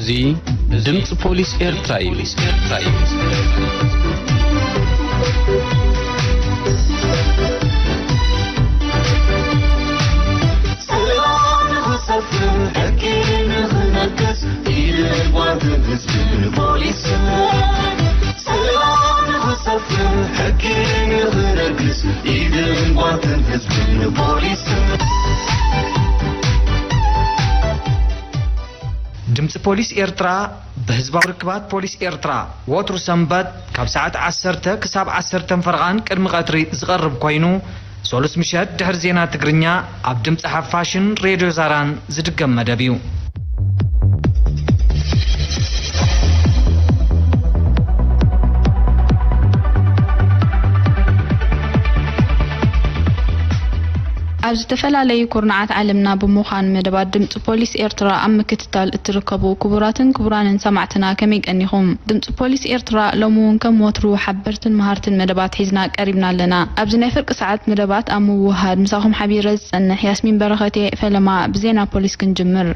እዚ ድምፂ ፖሊስ ኤርትራ እዩ። ሰላም ንኽሰፍን፣ ሕጊ ንኽነግስ፣ ኢድን ጓንትን ህዝብን ፖሊስን። ሰላም ንኽሰፍን፣ ሕጊ ንኽነግስ፣ ኢድን ጓንትን ህዝብን ፖሊስን። ድምፂ ፖሊስ ኤርትራ ብህዝባዊ ርክባት ፖሊስ ኤርትራ ወትሩ ሰንበት ካብ ሰዓት ዓሰርተ ክሳብ ዓሰርተ ፈረቓን ቅድሚ ቀትሪ ዝቐርብ ኮይኑ፣ ሰሉስ ምሸት ድሕሪ ዜና ትግርኛ ኣብ ድምፂ ሓፋሽን ሬድዮ ዛራን ዝድገም መደብ እዩ። ኣብ ዝተፈላለዩ ኩርናዓት ዓለምና ብምዃን መደባት ድምፂ ፖሊስ ኤርትራ ኣብ ምክትታል እትርከቡ ክቡራትን ክቡራንን ሰማዕትና ከመይ ቀኒኹም? ድምፂ ፖሊስ ኤርትራ ሎሚ እውን ከም ወትሩ ሓበርትን መሃርትን መደባት ሒዝና ቀሪብና ኣለና። ኣብዚ ናይ ፍርቂ ሰዓት መደባት ኣብ ምውህሃድ ምሳኹም ሓቢረ ዝጸንሕ ያስሚን በረኸት እየ። ፈለማ ብዜና ፖሊስ ክንጅምር።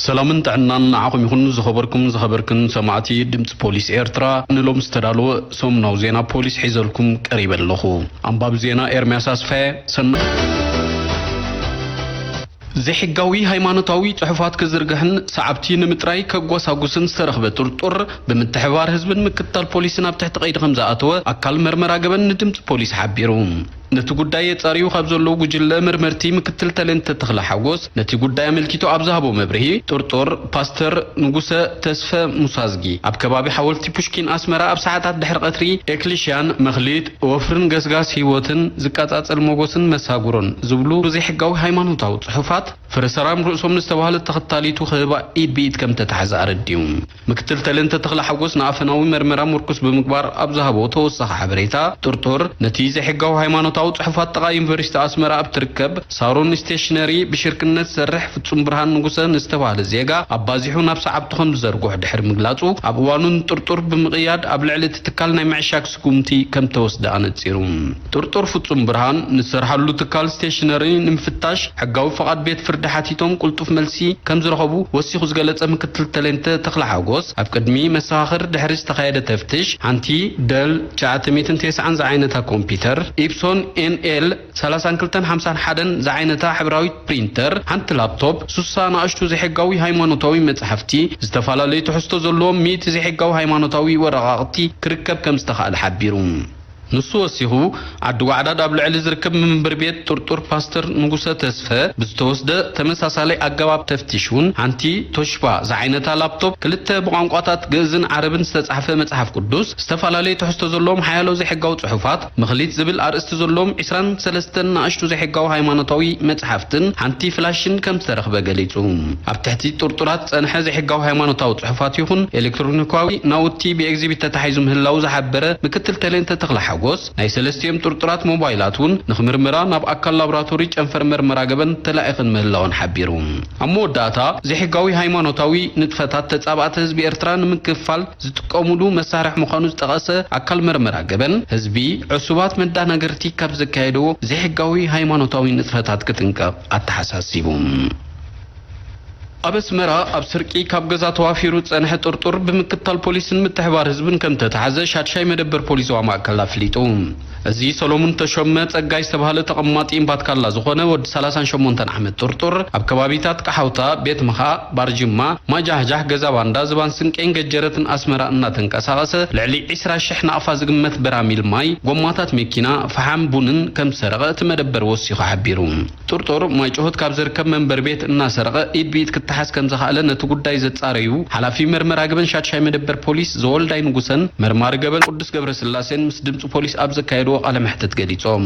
ሰላምን ጥዕናን ንዓኹም ይኹን፣ ዝኸበርኩም ዝኸበርክን ሰማዕቲ ድምፂ ፖሊስ ኤርትራ። ንሎም ዝተዳለወ ሰሙናዊ ዜና ፖሊስ ሒዘልኩም ቀሪበ ኣለኹ። ኣንባቢ ዜና ኤርምያስ ኣስፋየ። ሰናይ። ዘይሕጋዊ ሃይማኖታዊ ጽሑፋት ክዝርግሕን ሰዓብቲ ንምጥራይ ከጓሳጉስን ዝተረኽበ ጥርጡር፣ ብምትሕባር ህዝብን ምክትታል ፖሊስን ኣብ ትሕቲ ቀይዲ ከም ዝኣተወ ኣካል መርመራ ገበን ንድምጺ ፖሊስ ሓቢሩ። ነቲ ጉዳይ የጻርዩ ካብ ዘለዉ ጉጅለ መርመርቲ ምክትል ተሌንተ ተኽለ ሓጎስ ነቲ ጉዳይ ኣመልኪቱ ኣብ ዝሃቦ መብርሂ፣ ጥርጡር ፓስተር ንጉሰ ተስፈ ሙሳዝጊ ኣብ ከባቢ ሓወልቲ ፑሽኪን ኣስመራ ኣብ ሰዓታት ድሕሪ ቀትሪ ኤክሊሽያን መኽሊት ወፍርን ገስጋስ ህይወትን ዝቃጻጸል ሞጎስን መሳጉሮን ዝብሉ ዘይሕጋዊ ሃይማኖታዊ ጽሑፋት ፍረ ሰራም ርእሶም ንዝተባህለ ተኸታሊቱ ክህባ ኢድ ብኢድ ከም ተታሕዘ ኣረዲኡ። ምክትል ተለንተ ተኽለ ሓጎስ ንኣፈናዊ መርመራ ምርኩስ ብምግባር ኣብ ዝሃቦ ተወሳኺ ሓበሬታ፣ ጥርጡር ነቲ ዘይሕጋዊ ሃይማኖታዊ ጽሑፋት ጥቓ ዩኒቨርሲቲ ኣስመራ ኣብ ትርከብ ሳሮን ስቴሽነሪ ብሽርክነት ዝሰርሕ ፍጹም ብርሃን ንጉሰ ንዝተባህለ ዜጋ ኣባዚሑ ናብ ሰዓብቱ ከም ዝዘርግሖ ድሕሪ ምግላጹ፣ ኣብ እዋኑ ንጥርጡር ብምቕያድ ኣብ ልዕሊ እቲ ትካል ናይ ምዕሻግ ስጉምቲ ከም ተወስደ ኣነጺሩ። ጥርጡር ፍጹም ብርሃን ንዝሰርሓሉ ትካል ስቴሽነሪ ንምፍታሽ ሕጋዊ ፍቓድ ቤት ፍርዲ ሓቲቶም ቅልጡፍ መልሲ ከም ዝረኸቡ ወሲኹ ዝገለጸ ምክትል ተሌንተ ተኽለ ሓጎስ፣ ኣብ ቅድሚ መሰኻኽር ድሕሪ ዝተኻየደ ተፍትሽ፣ ሓንቲ ደል ትሽዓተ ሚእትን ተስዓን ዝዓይነታ ኮምፒውተር፣ ኢፕሶን ኤን ኤል ሰላሳን ክልተን ሓምሳን ሓደን ዝዓይነታ ሕብራዊት ፕሪንተር፣ ሓንቲ ላፕቶፕ፣ ሱሳ ንኣሽቱ ዘይሕጋዊ ሃይማኖታዊ መጻሕፍቲ፣ ዝተፈላለዩ ትሕዝቶ ዘለዎም ሚእቲ ዘይሕጋዊ ሃይማኖታዊ ወረቓቕቲ ክርከብ ከም ዝተኻእለ ሓቢሩ። ንሱ ወሲኹ፣ ዓዲ ጓዕዳድ ኣብ ልዕሊ ዝርከብ መንበሪ ቤት ጥርጡር ፓስተር ንጉሰ ተስፈ ብዝተወስደ ተመሳሳሊ ኣገባብ ተፍትሽ እውን ሓንቲ ቶሽባ ዝዓይነታ ላፕቶፕ፣ ክልተ ብቋንቋታት ግእዝን ዓረብን ዝተጻሕፈ መጽሓፍ ቅዱስ፣ ዝተፈላለዩ ትሕዝቶ ዘለዎም ሓያሎ ዘይሕጋዊ ጽሑፋት፣ መኽሊት ዝብል ኣርእስቲ ዘለዎም ዕስራን ሰለስተን ንኣሽቱ ዘይሕጋዊ ሃይማኖታዊ መጽሓፍትን ሓንቲ ፍላሽን ከም ዝተረኽበ ገሊጹ። ኣብ ትሕቲ ጥርጡራት ዝጸንሐ ዘይሕጋዊ ሃይማኖታዊ ጽሑፋት ይኹን ኤሌክትሮኒካዊ ናውቲ ብኤግዚቢት ተታሒዙ ምህላዉ ዝሓበረ ምክትል ተሌንተ ተኽለ ሓጎስ፣ ናይ ሰለስቲኦም ጥርጡራት ሞባይላት እውን ንኽምርመራ ናብ ኣካል ላቦራቶሪ ጨንፈር መርመራ ገበን ተላኢኽን ምህላወን ሓቢሩ። ኣብ መወዳእታ፣ ዘይሕጋዊ ሃይማኖታዊ ንጥፈታት ተጻባእቲ ህዝቢ ኤርትራ ንምክፋል ዝጥቀሙሉ መሳርሒ ምዃኑ ዝጠቐሰ ኣካል መርመራ ገበን፣ ህዝቢ ዕሱባት መዳናገርቲ ካብ ዘካየድዎ ዘይሕጋዊ ሃይማኖታዊ ንጥፈታት ክጥንቀቕ ኣተሓሳሲቡ። ኣብ ኣስመራ ኣብ ስርቂ ካብ ገዛ ተዋፊሩ ዝጸንሐ ጥርጡር ብምክትታል ፖሊስን ምትሕባር ህዝብን ከም ተታሕዘ ሻድሻይ መደበር ፖሊስ ዞባ ማእከል ኣፍሊጡ። እዚ ሰሎሙን ተሾመ ጸጋይ ዝተባህለ ተቐማጢ እምባትካላ ዝኾነ ወዲ ሰላሳን ሸሞንተን ዓመት ጥርጡር ኣብ ከባቢታት ቀሓውታ፣ ቤት ምኻእ፣ ባርጅማ፣ ማጃህጃህ፣ ገዛ ባንዳ፣ ዝባን ስንቄን ገጀረትን ኣስመራ እናተንቀሳቐሰ ልዕሊ ዕስራ ሽሕ ናቕፋ ዝግመት በራሚል ማይ፣ ጎማታት መኪና፣ ፈሓም ቡንን ከም ዝሰረቐ እቲ መደበር ወሲኹ ሓቢሩ። ጥርጡር ማይ ጭሆት ካብ ዝርከብ መንበሪ ቤት እናሰረቐ ኢድ ብኢድ ክተሓዝ ከም ዝኸኣለ ነቲ ጉዳይ ዘጻረዩ ሓላፊ መርመራ ገበን ሻድሻይ መደበር ፖሊስ ዘወልዳይ ንጉሰን መርማሪ ገበን ቅዱስ ገብረስላሴን ምስ ድምጺ ፖሊስ ኣብ ዘካየድዎ ቃለ መሕትት ገሊጾም።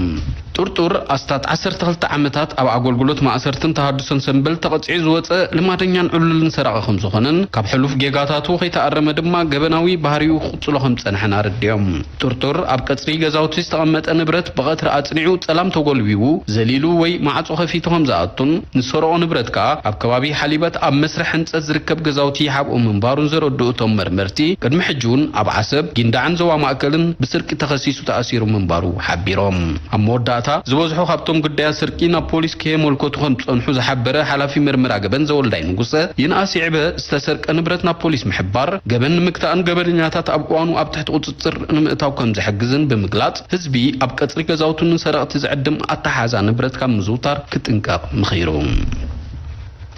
ጥርጡር ኣስታት ዓሰርተ ክልተ ዓመታት ኣብ ኣገልግሎት ማእሰርትን ተሃድሶን ሰንበል ተቐጺዑ ዝወጸ ልማደኛን ዕሉልን ሰራቒ ከም ዝኾነን ካብ ሕሉፍ ጌጋታቱ ከይተኣረመ ድማ ገበናዊ ባህሪኡ ክቕጽሎ ከም ዝጸንሐን ኣረዲኦም። ጥርጡር ኣብ ቀጽሪ ገዛውቲ ዝተቐመጠ ንብረት ብቐትሪ ኣጽኒዑ ጸላም ተጎልቢቡ ዘሊሉ ወይ ማዕጾ ከፊቱ ከም ዝኣቱን ንዝሰረቖ ንብረት ከኣ ኣብ ከባቢ ሓሊበት ኣብ መስርሕ ህንጸት ዝርከብ ገዛውቲ ይሓብኦ ምንባሩን ዘረድኡ እቶም መርመርቲ፣ ቅድሚ ሕጂ እውን ኣብ ዓሰብ፣ ጊንዳዕን ዞባ ማእከልን ብስርቂ ተኸሲሱ ተኣሲሩ ምንባሩ ሓቢሮም። ኣብ መወዳእታ፣ ዝበዝሑ ካብቶም ግዳያት ስርቂ ናብ ፖሊስ ከየመልከቱ ከም ዝጸንሑ ዝሓበረ ሓላፊ መርመራ ገበን ዘወልዳይ ንጉሰ፣ ይንኣስ ይዕበ ዝተሰርቀ ንብረት ናብ ፖሊስ ምሕባር፣ ገበን ንምግታእን ገበነኛታት ኣብ እዋኑ ኣብ ትሕቲ ቁጽጽር ንምእታው ከም ዝሕግዝን ብምግላጽ፣ ህዝቢ ኣብ ቀጽሪ ገዛውቱ ንሰረቕቲ ዝዕድም ኣተሓዛ ንብረት ካብ ምዝውታር ክጥንቀቕ ምኺሩ።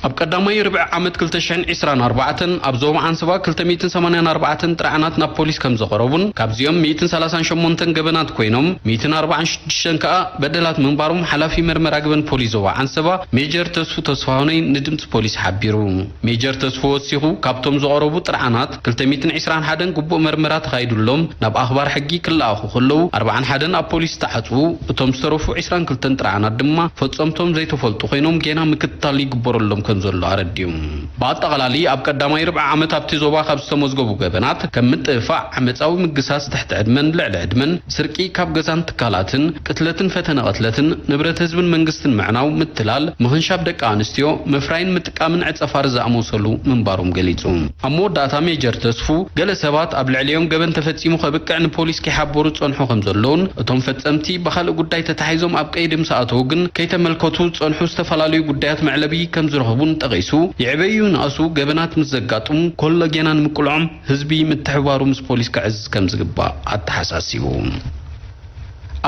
ኣብ ቀዳማይ ርብዒ ዓመት ክልተ ሽሕን ዕስራን ኣርባዕተን ኣብ ዞባ ዓንሰባ ክልተ ሚእትን ሰማንያን ኣርባዕተን ጥርዓናት ናብ ፖሊስ ከም ዘቐረቡን ካብዚኦም ሚእትን ሰላሳን ሸሞንተን ገበናት ኮይኖም ሚእትን ኣርባዓን ሽዱሽተን ከኣ በደላት ምንባሮም ሓላፊ መርመራ ገበን ፖሊስ ዞባ ዓንሰባ ሜጀር ተስፉ ተስፋሁነይ ንድምጺ ፖሊስ ሓቢሩ። ሜጀር ተስፉ ወሲኹ ካብቶም ዝቐረቡ ጥርዓናት ክልተ ሚእትን ዕስራን ሓደን ግቡእ መርመራ ተኻይዱሎም ናብ ኣኽባር ሕጊ ክለኣኹ ከለዉ ኣርባዓን ሓደን ኣብ ፖሊስ ዝተዓጽዉ እቶም ዝተረፉ ዕስራን ክልተን ጥርዓናት ድማ ፈጸምቶም ዘይተፈልጡ ኮይኖም ጌና ምክትታል ይግበረሎም ከም ዘሎ ኣረዲኡ። ብኣጠቓላሊ ኣብ ቀዳማይ ርብዒ ዓመት ኣብቲ ዞባ ካብ ዝተመዝገቡ ገበናት ከም ምጥፍፋዕ፣ ዓመጻዊ ምግሳስ ትሕቲ ዕድመን ልዕሊ ዕድመን፣ ስርቂ ካብ ገዛን ትካላትን፣ ቅትለትን ፈተነ ቅትለትን፣ ንብረት ህዝብን መንግስትን ምዕናው፣ ምትላል፣ ምኽንሻብ ደቂ ኣንስትዮ፣ ምፍራይን ምጥቃምን ዕጸፋር ዝኣመሰሉ ምንባሮም ገሊጹ። ኣብ መወዳእታ ሜጀር ተስፉ፣ ገለ ሰባት ኣብ ልዕሊኦም ገበን ተፈጺሙ ከብቅዕ ንፖሊስ ከይሓበሩ ዝጸንሑ ከም ዘለውን፣ እቶም ፈጸምቲ ብኻልእ ጉዳይ ተታሒዞም ኣብ ቀይዲ ምስ ኣተዉ ግን ከይተመልከቱ ዝጸንሑ ዝተፈላለዩ ጉዳያት መዕለቢ ከም ዝረኽቡን ጠቒሱ፣ ይዕበዩ ይንኣሱ ገበናት ምስ ዘጋጥሙ ኮሎ ጌና ንምቅልዖም ህዝቢ ምትሕብባሩ ምስ ፖሊስ ከዕዝዝ ከም ዝግባእ ኣተሓሳሲቡ።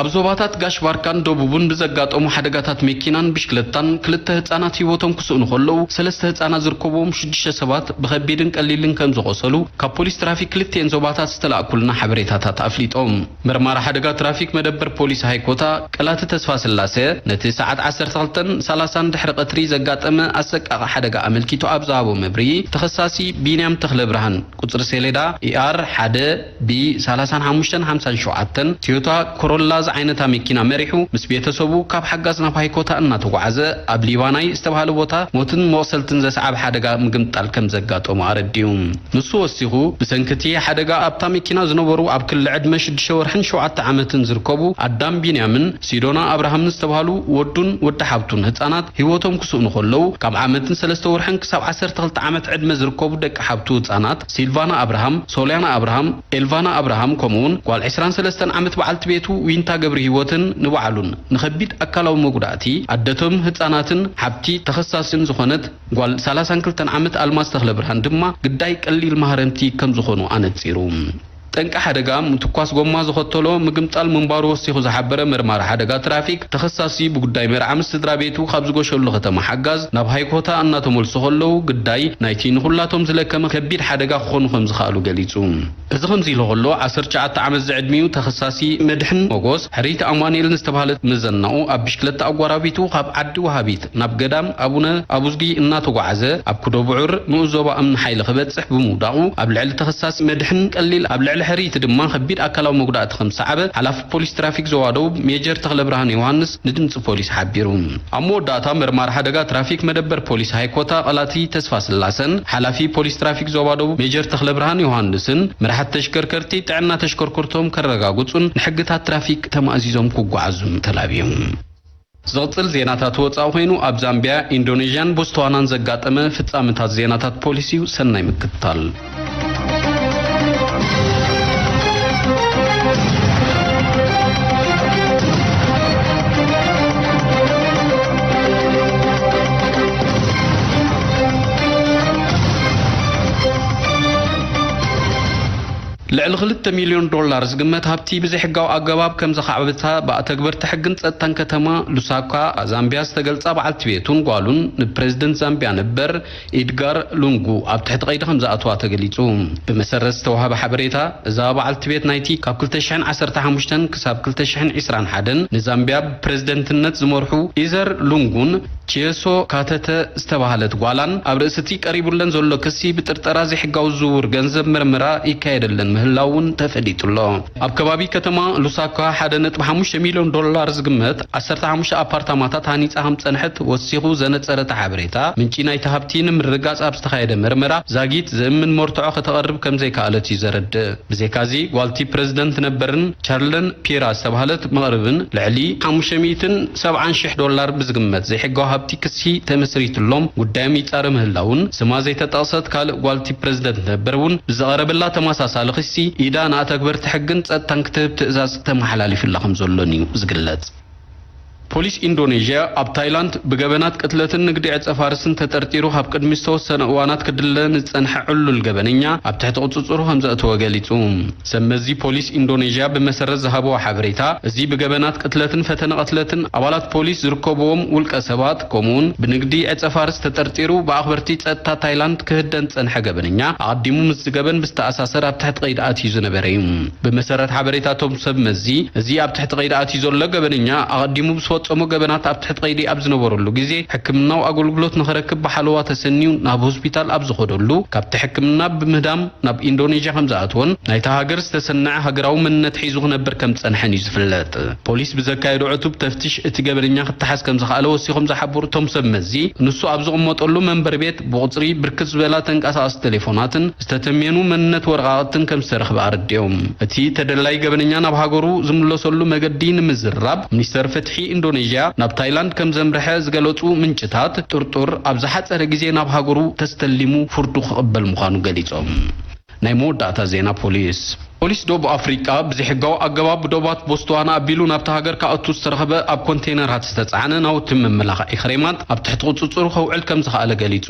ኣብ ዞባታት ጋሽ ባርካን ደቡብን ብዘጋጠሙ ሓደጋታት መኪናን ብሽክለታን ክልተ ህጻናት ህይወቶም ክስእኑ ከለዉ፣ ሰለስተ ህጻናት ዝርከብዎም ሽዱሽተ ሰባት ብኸቢድን ቀሊልን ከም ዝቖሰሉ ካብ ፖሊስ ትራፊክ ክልቲኤን ዞባታት ዝተላእኩልና ሓበሬታታት ኣፍሊጦም። መርማሪ ሓደጋ ትራፊክ መደበር ፖሊስ ሃይኮታ ቀላቲ ተስፋ ስላሴ፣ ነቲ ሰዓት ዓሰርተ ክልተን ሰላሳን ድሕሪ ቀትሪ ዘጋጠመ ኣሰቃቒ ሓደጋ ኣመልኪቱ ኣብ ዝሃቦ መብርሂ፣ ተኸሳሲ ቢንያም ተኽለብርሃን ቁጽሪ ሴሌዳ ኢኣር ሓደ ቢ ሰላሳን ሓሙሽተን ሓምሳን ሸውዓተን ቶዮታ ኮሮላ ዝዓይነታ መኪና መሪሑ ምስ ቤተሰቡ ካብ ሓጋዝ ናብ ሃይኮታ እናተጓዓዘ ኣብ ሊባናይ ዝተባህለ ቦታ ሞትን መቑሰልትን ዘስዓበ ሓደጋ ምግምጣል ከም ዘጋጠሞ ኣረዲኡ። ንሱ ወሲኹ፣ ብሰንኪ እቲ ሓደጋ ኣብታ መኪና ዝነበሩ ኣብ ክሊ ዕድመ ሽዱሽተ ወርሕን ሸውዓተ ዓመትን ዝርከቡ ኣዳም ቢንያምን ሲዶና ኣብርሃምን ዝተባህሉ ወዱን ወዲ ሓብቱን ህጻናት ህይወቶም ክስእኑ ከለዉ፣ ካብ ዓመትን ሰለስተ ወርሕን ክሳብ ዓሰርተ ክልተ ዓመት ዕድመ ዝርከቡ ደቂ ሓብቱ ህጻናት ሲልቫና ኣብርሃም፣ ሶልያና ኣብርሃም፣ ኤልቫና ኣብርሃም፣ ከምኡውን ጓል ዕስራን ሰለስተን ዓመት በዓልቲ ቤቱ ዊንታ ገብረሂወትን ንባዕሉን ንኸቢድ ኣካላዊ መጉዳእቲ ኣደቶም ህጻናትን ሓብቲ ተኸሳስን ዝኾነት ጓል ሰላሳን ክልተን ዓመት ኣልማዝ ተኽለብርሃን ድማ ግዳይ ቀሊል ማህረምቲ ከም ዝኾኑ ኣነጺሩ። ጠንቂ ሓደጋ ምትኳስ ጎማ ዝኸተሎ ምግምጣል ምንባሩ ወሲኹ ዝሓበረ መርማሪ ሓደጋ ትራፊክ፣ ተኸሳሲ ብጉዳይ መርዓ ምስ ስድራ ቤቱ ካብ ዝጎሸሉ ከተማ ሓጋዝ ናብ ሃይኮታ እናተመልሱ ከለዉ ግዳይ ናይቲ ንኹላቶም ዝለከመ ከቢድ ሓደጋ ክኾኑ ከም ዝኸኣሉ ገሊጹ። እዚ ከምዚ ኢሉ ከሎ፣ ዓሰርተ ትሽዓተ ዓመት ዝዕድሚኡ ተኸሳሲ መድሕን ሞጎስ፣ ሕርይቲ ኣማኑኤል ንዝተባህለት መዘናኡ ኣብ ብሽክለታ ኣጓራቢቱ ካብ ዓዲ ወሃቢት ናብ ገዳም ኣቡነ ኣቡዝጊ እናተጓዓዘ፣ ኣብ ኩዶ ብዑር ንኡስ ዞባ እምኒ ሓይሊ ክበጽሕ ብምውዳቑ፣ ኣብ ልዕሊ ተኸሳሲ መድሕን ቀሊል፣ ኣብ ልዕሊ ሕርይቲ ድማ ከቢድ ኣካላዊ መጉዳእቲ ከም ዝሰዓበ፣ ሓላፊ ፖሊስ ትራፊክ ዞባ ደቡብ ሜጀር ተኽለብርሃን ዮሃንስ ንድምጺ ፖሊስ ሓቢሩ። ኣብ መወዳእታ፣ መርማሪ ሓደጋ ትራፊክ መደበር ፖሊስ ሃይኮታ ቀላቲ ተስፋ ስላሰን፣ ሓላፊ ፖሊስ ትራፊክ ዞባ ደቡብ ሜጀር ተኽለብርሃን ዮሃንስን፣ መራሕቲ ተሽከርከርቲ ጥዕና ተሽከርከርቶም ከረጋግጹን ንሕግታት ትራፊክ ተማእዚዞም ክጓዓዙን ተላብዮም። ዝቕጽል ዜናታት ወጻኢ ኮይኑ፣ ኣብ ዛምቢያ፣ ኢንዶኔዥያን ቦትስዋናን ዘጋጠመ ፍጻመታት ዜናታት ፖሊስ እዩ። ሰናይ ምክትታል። ልዕሊ ክልተ ሚልዮን ዶላር ዝግመት ሃብቲ ብዘይሕጋዊ ኣገባብ ከም ዘኻዕበታ ብኣተግበርቲ ሕግን ጸጥታን ከተማ ሉሳካ ዛምቢያ ዝተገልጻ በዓልቲ ቤቱን ጓሉን ንፕሬዝደንት ዛምቢያ ነበር ኢድጋር ሉንጉ ኣብ ትሕቲ ቀይዲ ከም ዝኣትዋ ተገሊጹ። ብመሰረት ዝተዋህበ ሓበሬታ፣ እዛ በዓልቲ ቤት ናይቲ ካብ ክልተ ሽሕን ዓሰርተ ሓሙሽተን ክሳብ ክልተ ሽሕን ዕስራን ሓደን ንዛምቢያ ብፕሬዝደንትነት ዝመርሑ ኢዘር ሉንጉን ቺየሶ ካተተ ዝተባህለት ጓላን ኣብ ርእሲ እቲ ቀሪቡለን ዘሎ ክሲ ብጥርጠራ ዘይሕጋዊ ዝውውር ገንዘብ ምርመራ ይካየደለን ምህላው እውን ተፈሊጡ ኣሎ። ኣብ ከባቢ ከተማ ሉሳካ ሓደ ነጥቢ ሓሙሽተ ሚልዮን ዶላር ዝግመት ዓሰርተ ሓሙሽተ ኣፓርታማታት ሃኒጻ ከም ዝጸንሐት ወሲኹ ዘነጸረ እቲ ሓበሬታ፣ ምንጪ ናይቲ ሃብቲ ንምርግጋጽ ኣብ ዝተኻየደ መርመራ ዛጊት ዘእምን መርትዖ ከተቕርብ ከም ዘይከኣለት እዩ ዘረድእ። ብዘይካዚ፣ ጓልቲ ፕረዚደንት ነበርን ቻርለን ፒራ ዝተባህለት መቕርብን ልዕሊ ሓሙሽተ ሚእትን ሰብዓን ሽሕ ዶላር ብዝግመት ዘይሕጋዊ ሃብቲ ክሲ ተመስሪትሎም ጉዳዮም ይጻረ ምህላውን፣ ስማ ዘይተጠቕሰት ካልእ ጓልቲ ፕረዚደንት ነበር እውን ብዝቐረበላ ተመሳሳሊ ክሲ ኢዳ ንኣተግበርቲ ሕግን ጸጥታን ክትህብ ትእዛዝ ተመሓላሊፉላ ከም ዘሎን እዩ ዝግለጽ። ፖሊስ ኢንዶኔዥያ ኣብ ታይላንድ ብገበናት ቅትለትን ንግዲ ዕጸ ፋርስን ተጠርጢሩ ካብ ቅድሚ ዝተወሰነ እዋናት ክድለ ንዝጸንሐ ዕሉል ገበነኛ ኣብ ትሕቲ ቁጽጽሩ ከም ዘእተወ ገሊጹ። ሰብ መዚ ፖሊስ ኢንዶኔዥያ ብመሰረት ዝሃብዎ ሓበሬታ፣ እዚ ብገበናት ቅትለትን ፈተነ ቅትለትን ኣባላት ፖሊስ ዝርከብዎም ውልቀ ሰባት፣ ከምኡውን ብንግዲ ዕጸ ፋርስ ተጠርጢሩ ብኣኽበርቲ ጸጥታ ታይላንድ ክህደን ዝጸንሐ ገበነኛ፣ ኣቐዲሙ ምስዚ ገበን ብዝተኣሳሰር ኣብ ትሕቲ ቀይዲ ኣትዩ ዝነበረ እዩ። ብመሰረት ሓበሬታቶም ሰብ መዚ፣ እዚ ኣብ ትሕቲ ቀይዲ ኣትዩ ዘሎ ገበነኛ፣ ኣቐዲሙ ብዝፈጸሞ ገበናት ኣብ ትሕቲ ቀይዲ ኣብ ዝነበረሉ ግዜ፣ ሕክምናዊ ኣገልግሎት ንኽረክብ ብሓለዋ ተሰንዩ ናብ ሆስፒታል ኣብ ዝኸደሉ፣ ካብቲ ሕክምና ብምህዳም ናብ ኢንዶኔዥያ ከም ዝኣተወን፣ ናይታ ሃገር ዝተሰነዐ ሃገራዊ መንነት ሒዙ ክነብር ከም ዝጸንሐን እዩ ዝፍለጥ። ፖሊስ ብዘካየዶ ዕቱብ ተፍትሽ፣ እቲ ገበነኛ ክተሓዝ ከም ዝኸኣለ ወሲኾም ዝሓበሩ እቶም ሰብ መዚ፣ ንሱ ኣብ ዝቕመጠሉ መንበሪ ቤት ብቑጽሪ ብርክት ዝበላ ተንቀሳቐስቲ ቴሌፎናትን ዝተተምየኑ መንነት ወረቓቕትን ከም ዝተረኽበ ኣረዲኦም። እቲ ተደላይ ገበነኛ ናብ ሃገሩ ዝምለሰሉ መገዲ ንምዝርራብ፣ ሚኒስተር ፍትሒ ኢንዶኔዥያ ናብ ታይላንድ ከም ዘምርሐ ዝገለጹ ምንጭታት፣ ጥርጡር ኣብ ዝሓጸረ ግዜ ናብ ሃገሩ ተስተሊሙ ፍርዱ ክቕበል ምዃኑ ገሊጾም። ናይ መወዳእታ ዜና ፖሊስ። ፖሊስ ደቡብ ኣፍሪቃ ብዘይሕጋዊ ኣገባብ ብዶባት ቦትስዋና ኣቢሉ ናብታ ሃገር ክኣቱ ዝተረኽበ ኣብ ኮንቴይነራት ዝተጻዕነ ናውቲ መመላኽዒ ክሬማት ኣብ ትሕቲ ቁጽጽሩ ከውዕል ከም ዝኸኣለ ገሊጹ።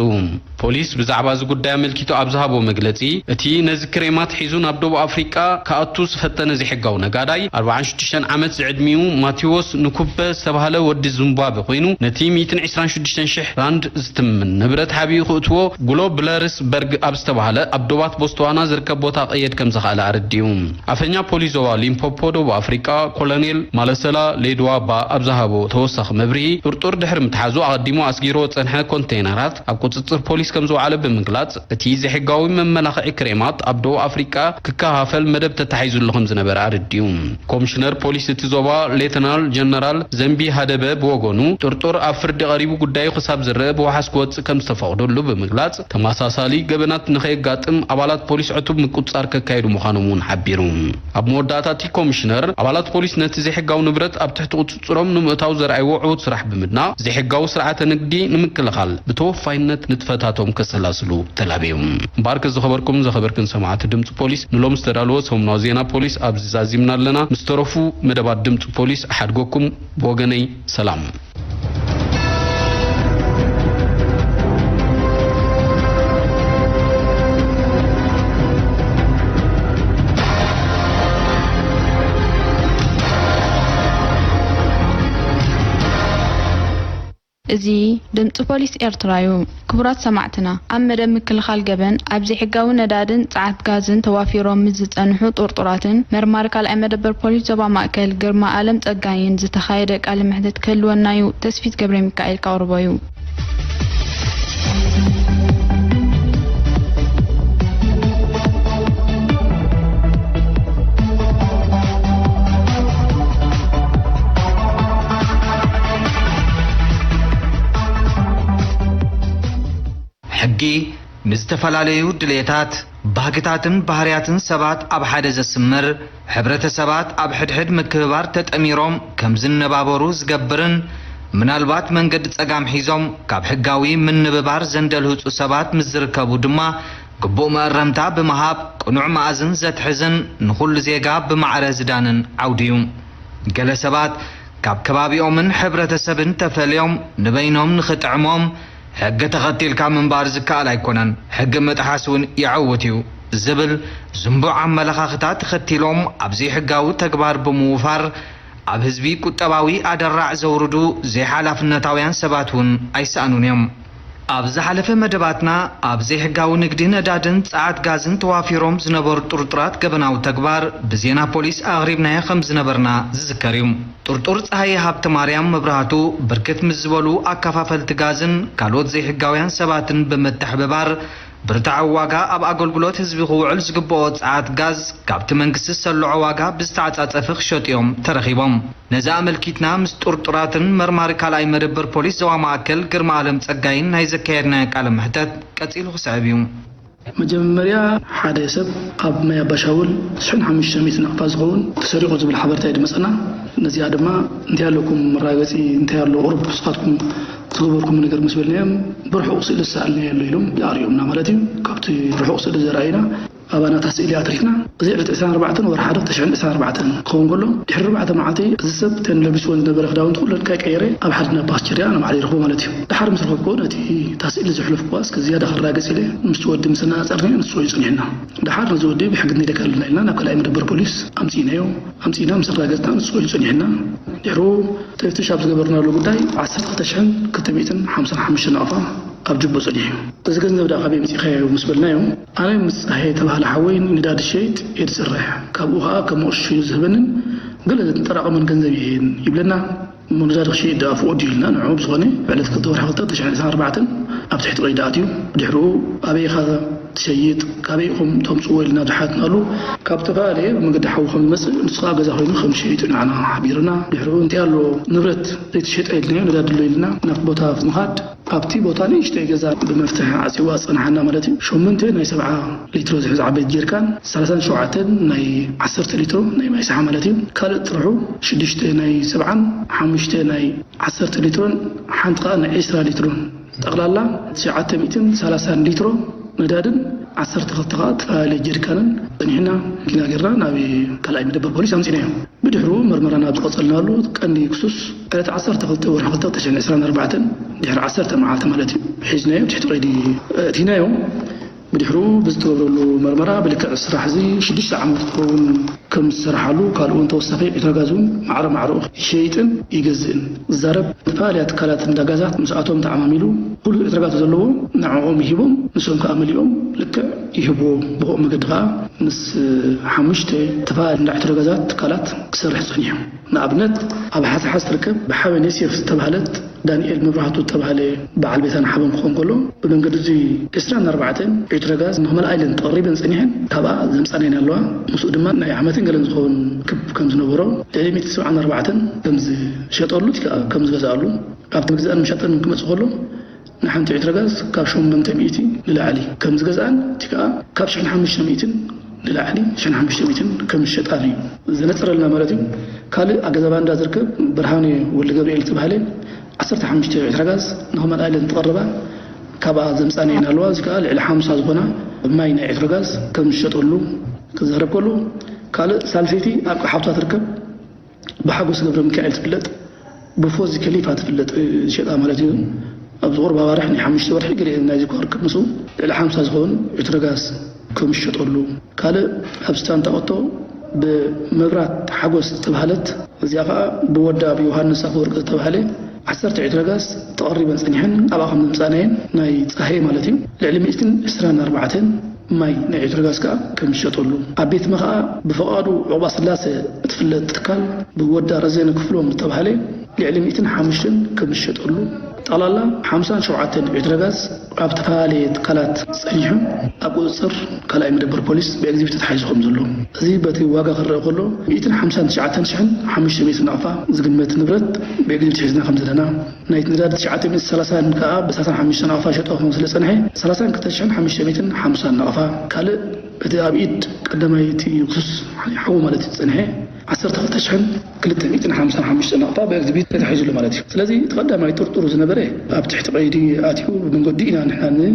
ፖሊስ ብዛዕባ እዚ ጉዳይ ኣመልኪቱ ኣብ ዝሃቦ መግለጺ፣ እቲ ነዚ ክሬማት ሒዙ ናብ ደቡብ ኣፍሪቃ ክኣቱ ዝፈተነ ዘይሕጋዊ ነጋዳይ ኣርባዓን ሽዱሽተን ዓመት ዝዕድሚኡ ማቴዎስ ንኩበ ዝተባህለ ወዲ ዚምባብዌ ኮይኑ፣ ነቲ ሚእትን ዕስራን ሽዱሽተን ሽሕ ራንድ ዝትምን ንብረት ሓቢኡ ክእትዎ ግሎብለርስበርግ ኣብ ዝተባህለ ኣብ ዶባት ቦትስዋና ዝርከብ ቦታ ክቕየድ ከም ዝኸኣለ ኣረዲኡ። ኣፈኛ ፖሊስ ዞባ ሊምፖፖ ደቡብ ኣፍሪቃ ኮሎኔል ማለሰላ ሌድዋባ ኣብ ዝሃቦ ተወሳኺ መብርሂ፣ ጥርጡር ድሕሪ ምትሓዙ ኣቐዲሙ ኣስጊርዎ ዝጸንሐ ኮንቴይነራት ኣብ ቁጽጽር ፖሊስ ከም ዝወዓለ ብምግላጽ፣ እቲ ዘይሕጋዊ መመላኽዒ ክሬማት ኣብ ደቡብ ኣፍሪቃ ክከፋፈል መደብ ተታሒዙሉ ከም ዝነበረ ኣረዲኡ። ኮሚሽነር ፖሊስ እቲ ዞባ ሌተናል ጀነራል ዘምቢ ሃደበ ብወገኑ፣ ጥርጡር ኣብ ፍርዲ ቀሪቡ ጉዳዩ ክሳብ ዝረአ ብዋሕስ ክወጽእ ከም ዝተፈቕደሉ ብምግላጽ፣ ተመሳሳሊ ገበናት ንኸየጋጥም ኣባላት ፖሊስ ዕቱብ ምቁጽጻር ከካይዱ ምዃኖም እውን ሓቢሩ። ኣብ መወዳእታ እቲ ኮሚሽነር፣ ኣባላት ፖሊስ ነቲ ዘይሕጋዊ ንብረት ኣብ ትሕቲ ቁጽጽሮም ንምእታው ዘርኣይዎ ዕዉት ስራሕ ብምድናቕ፣ ዘይሕጋዊ ስርዓተ ንግዲ ንምክልኻል ብተወፋይነት ንጥፈታቶም ከሰላስሉ ተላብዮም። እምበኣርከ ዝኸበርኩም ዘኸበርክን ሰማዕቲ ድምፂ ፖሊስ፣ ንሎም ዝተዳለወ ሰሙናዊ ዜና ፖሊስ ኣብዚ ዛዚምና ኣለና። ምስ ተረፉ መደባት ድምፂ ፖሊስ ኣሓድገኩም። ብወገነይ ሰላም። እዚ ድምፂ ፖሊስ ኤርትራ እዩ። ክቡራት ሰማዕትና፣ ኣብ መደብ ምክልኻል ገበን፣ ኣብ ዘይሕጋዊ ነዳድን ጸዓት ጋዝን ተዋፊሮም ምስ ዝጸንሑ ጥርጡራትን፣ መርማሪ ካልኣይ መደበር ፖሊስ ዞባ ማእከል ግርማ ኣለም ጸጋይን ዝተኻየደ ቃለ መሕትት ክህልወና እዩ። ተስፊት ገብረ ሚካኤል ከቕርቦ እዩ። ሕጊ ምስ ዝተፈላለዩ ድሌታት፣ ባህግታትን ባህርያትን ሰባት ኣብ ሓደ ዘስምር፣ ሕብረተሰባት ኣብ ሕድሕድ ምክብባር ተጠሚሮም ከም ዝነባበሩ ዝገብርን፣ ምናልባት መንገዲ ጸጋም ሒዞም ካብ ሕጋዊ ምንብባር ዘንደልህጹ ሰባት ምስ ዝርከቡ ድማ፣ ግቡእ መእረምታ ብምሃብ ቅኑዕ መኣዝን ዘትሕዝን ንኹሉ ዜጋ ብማዕረ ዝዳንን ዓውዲ እዩ። ገለ ሰባት ካብ ከባቢኦምን ሕብረተሰብን ተፈልዮም ንበይኖም ንኽጥዕሞም ሕጊ ተኸቲልካ ምንባር ዝከኣል ኣይኮነን፣ ሕጊ ምጥሓስ እውን የዐውት እዩ ዝብል ዝንቡዕ ኣመለኻኽታ ተኸቲሎም ኣብ ዘይሕጋዊ ተግባር ብምውፋር ኣብ ህዝቢ ቁጠባዊ ኣደራዕ ዘውርዱ ዘይሓላፍነታውያን ሰባት እውን ኣይሰኣኑን እዮም። ኣብ ዝሓለፈ መደባትና፣ ኣብ ዘይሕጋዊ ንግዲ ነዳድን ጸዓት ጋዝን ተዋፊሮም ዝነበሩ ጥርጡራት ገበናዊ ተግባር ብዜና ፖሊስ ኣቕሪብናዮ ከም ዝነበርና ዝዝከር እዩ። ጥርጡር ጸሃየ ሃብተማርያም መብራህቱ፣ ብርክት ምስ ዝበሉ ኣከፋፈልቲ ጋዝን ካልኦት ዘይሕጋውያን ሰባትን ብምትሕብባር፣ ብርትዓዊ ዋጋ ኣብ ኣገልግሎት ህዝቢ ክውዕል ዝግብኦ ጸዓት ጋዝ፣ ካብቲ መንግስቲ ዝሰልዖ ዋጋ ብዝተዓጻጸፈ ክሸጡ እዮም ተረኺቦም። ነዚ ኣመልኪትና ምስ ጥርጡራትን መርማሪ ካልኣይ መደበር ፖሊስ ዞባ ማእከል ግርማ ኣለም ጸጋይን ናይ ዘካየድናዮ ቃለ መሕተት ቀጺሉ ክስዕብ እዩ። መጀመርያ፣ ሓደ ሰብ ኣብ ማይ ኣባሻውል ሽሕን ሓሙሽተ ሚእትን ናቕፋ ዝኸውን ተሰሪቑ ዝብል ሓበሬታ እዩ ዝመጸና። ነዚኣ ድማ፣ እንታይ ኣለኩም መረጋገጺ፣ እንታይ ኣሎ ቁሩብ ንስኻትኩም ዝገበርኩም ነገር ምስ በልናዮም፣ ብርሑቕ ስእሊ ዝሰኣልናዮ ኣሎ ኢሎም ኣርእዮምና ማለት እዩ። ካብቲ ርሑቕ ስእሊ ዘርኣዩና፣ ኣባና እታ ስእሊ ኣትሪፍና። እዚ ዕለት ዕስራን ኣርባዕተን ወርሒ ሓደ ክልተ ሽሕን ዕስራን ኣርባዕተን ክኸውን ከሎ፣ ድሕሪ ኣርባዕተ መዓልቲ እዚ ሰብ እተን ለቢስወን ዝነበረ ክዳውንቲ ኩለን ከይቀየረ ኣብ ሓደ ናብ ፓስቸርያ ንባዕሉ ይረኽቦ ማለት እዩ። ድሓር ምስ ረኸብክዎ፣ ነቲ እታ ስእሊ ዘሕለፍክዋ እስከ ዝያዳ ክረጋገጽ ኢለ ምስቲ ወዲ ምስ ኣነጻጸርናዮ፣ ንሱ እዩ ጸኒሑና። ድሓር ነዚ ወዲ ብሕጊ ክንደልየካ ኣለና ኢልና ናብ ካልኣይ መደበር ፖሊስ ኣምጺእናዮ። ኣምጺእና ምስ ኣረጋገጽና፣ ንሱ እዩ ጸኒሑና። ድሕሩ ተፍትሽ ኣብ ዝገበርናሉ ጉዳይ፣ ዓሰርተ ክልተ ሽሕን ክልተ ሚእትን ሓምሳን ሓሙሽተን ናቕፋ ኣብ ጅቦ ጸኒሑ እዩ። እዚ ገንዘብ ደኣ ካበይ ኣምጺእካዮ ምስ በልናዮ፣ ኣነ ምስ ጸሃየ ዝተባህለ ሓወይ ነዳዲ ዝሸይጥ እየ ዝሰርሕ። ካብኡ ኸኣ ከም መቑሸሽ ኮይኑ ዝህበንን ገለ ዘጠራቐመን ገንዘብ እየ ይብለና። እሞ ነዳዲ ክሸይጥ ደኣ ፍቑድ እዩ ኢልና፣ ንዕኡ ብዝኾነ፣ ብዕለት ክልተ ወርሒ ክልተ ክልተ ሽሕን ዕስራን ኣርባዕተን ኣብ ትሕቲ ቀይዲ ኣትዩ። ድሕሪኡ ኣበይ ኢኻ ትሸይጥ፣ ካበይ ኢኹም ተምጽእዎ ኢልና ዝሓትናሉ፣ ካብ ዝተፈላለየ መገዲ ሓዊ ከም ዝመጽእ፣ ንሱ ኸኣ ገዛ ኮይኑ ከም ዝሸይጥ ንዓና ሓቢሩና። ድሕሪኡ እንታይ ኣሎ ንብረት ዘይተሸጠ ኢልናዮ፣ ነዳዲ ኣሎ ኢልና ናብቲ ቦታ ብምኻድ፣ ኣብቲ ቦታ ንእሽተይ ገዛ ብመፍትሒ ዓጽይዋ ዝጸንሓና ማለት እዩ። ሸሞንተ ናይ ሰብዓ ሊትሮ ዝሕዝ ዓበይቲ ጀሪካን፣ ሰላሳን ሸውዓተን ናይ ዓሰርተ ሊትሮ ናይ ማይ ሰሓ ማለት እዩ። ካልእ ጥርሑ ሽዱሽተ ናይ ሰብዓን ሓሙሽተ ናይ ዓሰርተ ሊትሮን ሓንቲ ከኣ ናይ ዕስራ ሊትሮን፣ ጠቕላላ ትሽዓተ ሚእትን ሰላሳን ሊትሮ ነዳድን ዓሰርተ ክልተ ከኣ ዝተፈላለየ ጀሪካንን ጸኒሕና፣ መኪና ጌርና ናብ ካልኣይ መደበር ፖሊስ ኣምጺእናዮ። ብድሕሩ መርመራና ኣብ ዝቐጸልናሉ፣ ቀንዲ ክሱስ ዕለት ዓሰርተ ክልተ ወርሒ ክልተ ክልተ ሽሕን ዕስራን ኣርባዕተን፣ ድሕሪ ዓሰርተ መዓልቲ ማለት እዩ፣ ሒዝናዮ ትሕቲ ቀይዲ ኣእቲናዮ። ብድሕሩ ብዝተገብረሉ መርመራ፣ ብልክዕ ስራሕ እዚ ሽዱሽተ ዓመት ዝኸውን ከም ዝሰርሓሉ፣ ካልእ እውን ተወሳኺ ዕትሮ ጋዝ እውን ማዕረ ማዕረኡ ይሸይጥን ይገዝእን ዝዛረብ፣ ዝተፈላለያ ትካላት እንዳ ጋዛት ምስኣቶም ተዓማሚሉ፣ ኩሉ ዕትሮ ጋዝ ዘለዎ ንዕኦም ይሂቦም፣ ንሶም ከኣ መሊኦም ልክዕ ይህብዎ። ብኸምኡ መገዲ ከኣ ምስ ሓሙሽተ ተፈላለየ እንዳ ዕትሮ ጋዛት ትካላት ክሰርሕ ጸኒሑ። ንኣብነት፣ ኣብ ሓሰሓ ዝትርከብ ብሓበን ዮሴፍ ዝተባህለት ዳንኤል መብራህቱ ዝተባህለ በዓል ቤታን ሓበን ክኾን ከሎ፣ ብመንገዲ እዚ ዕስራን ኣርባዕተን ዕትሮ ጋዝ ንኽመልኣ ኢለን ተቐሪበን ጸኒሐን፣ ካብኣ ዘምጻናየን ኣለዋ። ምስኡ ድማ ናይ ዓመትን ገለን ዝኸውን ክብ ከም ዝነበሮ፣ ልዕሊ ሚእቲ ሰብዓን ኣርባዕተን ከም ዝሸጠሉ፣ እቲ ከኣ ከም ዝገዝኣሉ፣ ኣብቲ ምግዛእን ምሻጥን ክመጽእ ከሎ፣ ንሓንቲ ዕትሮ ጋዝ ካብ ሸሞንተ ሚእቲ ንላዕሊ ከም ዝገዝኣን፣ እቲ ከኣ ካብ ሽሕን ሓሙሽተ ሚእትን ንላዕሊ፣ ሽሕን ሓሙሽተ ሚእትን ከም ዝሸጣን እዩ ዘነጽረልና ማለት እዩ። ካልእ ኣብ ገዛ ባንዳ ዝርከብ ብርሃነ ወልደገብርኤል ዝተባህለ ዓሰርተ ሓሙሽተ ዕትሮ ጋዝ ንኽመልኣ ኢለን ዝቐረባ፣ ካብኣ ዘምጻናየን ኣለዋ። እዚ ከኣ ልዕሊ ሓምሳ ዝኾና ማይ ናይ ዕትሮ ጋዝ ከም ዝሸጠሉ ክዛረብ ከሎ፣ ካልእ ሳልሰይቲ ኣብ ሓብታ ትርከብ ብሓጎስ ገብረሚካኤል ትፍለጥ፣ ብፎዚ ከሊፋ ትፍለጥ፣ እ፣ ዝሸጣ ማለት እዩ። ኣብዚ ቁሩብ ኣዋርሕ፣ ናይ ሓሙሽተ ወርሒ ገለ ናይዚ እኳ ርክብ ምስኡ፣ ልዕሊ ሓምሳ ዝኸውን ዕትሮ ጋዝ ከም ዝሸጠሉ። ካልእ ኣብ ስታንታ ኦቶ ብመብራት ሓጎስ ዝተባህለት፣ እዚኣ ኸኣ ብወዳ ብዮሃንስ ኣፈወርቂ ዝተባህለ ዓሰርተ ዕትሮ ጋዝ ተቐሪበን ጸኒሐን፣ ኣብኣ ከም ዘምጻናየን፣ ናይ ጸሃየ ማለት እዩ፣ ልዕሊ ሚእትን ዕስራን ኣርባዕተን ማይ ናይ ኤሌክትሪክ ጋዝ ከኣ ከም ዝሸጠሉ፣ ኣብ ቤትመ ከኣ ብፍቓዱ ዑቕባ ስላሰ እትፍለጥ ትካል ብወዳ ረዘነ ክፍሎም ዝተባህለ ልዕሊ ሚእትን ሓሙሽተን ከም ዝሸጠሉ፣ ጠቕላላ ሓምሳን ሸውዓተን ኤሌክትሪክ ጋዝ ኣብ ዝተፈላለየ ትካላት ጸኒሑ ኣብ ቁጽጽር ካልኣይ መደበር ፖሊስ ብኤግዚቢት ተታሒዙ ከም ዘሎ፣ እዚ በቲ ዋጋ ክረኣ ከሎ ሚእትን ሓምሳን ትሽዓተን ሽሕን ሓሙሽተ ሚእትን ናቕፋ ዝግመት ንብረት ብኤግዚቢት ሒዝና ከም ዘለና፣ ናይቲ ነዳዲ ትሽዓተ ሚእትን ሰላሳን ከኣ ብሰላሳን ሓሙሽተን ናቕፋ ሸጦ ከም ስለ ጸንሐ፣ ሰላሳን ክልተ ሽሕን ሓሙሽተ ሚእትን ሓምሳን ናቕፋ። ካልእ፣ እቲ ኣብ ኢድ ቀዳማይ እቲ ክሱስ ሓዊ ማለት እዩ ዝጸንሐ፣ ዓሰርተ ክልተ ሽሕን ክልተ ሚእትን ሓምሳን ሓሙሽተን ናቕፋ ብኤግዚቢት ተታሒዙ ኣሎ ማለት እዩ። ስለዚ፣ እቲ ቀዳማይ ጥርጡሩ ዝነበረ ኣብ ትሕቲ ቀይዲ ኣትዩ ብመንገዱ ኢና ንሕና ን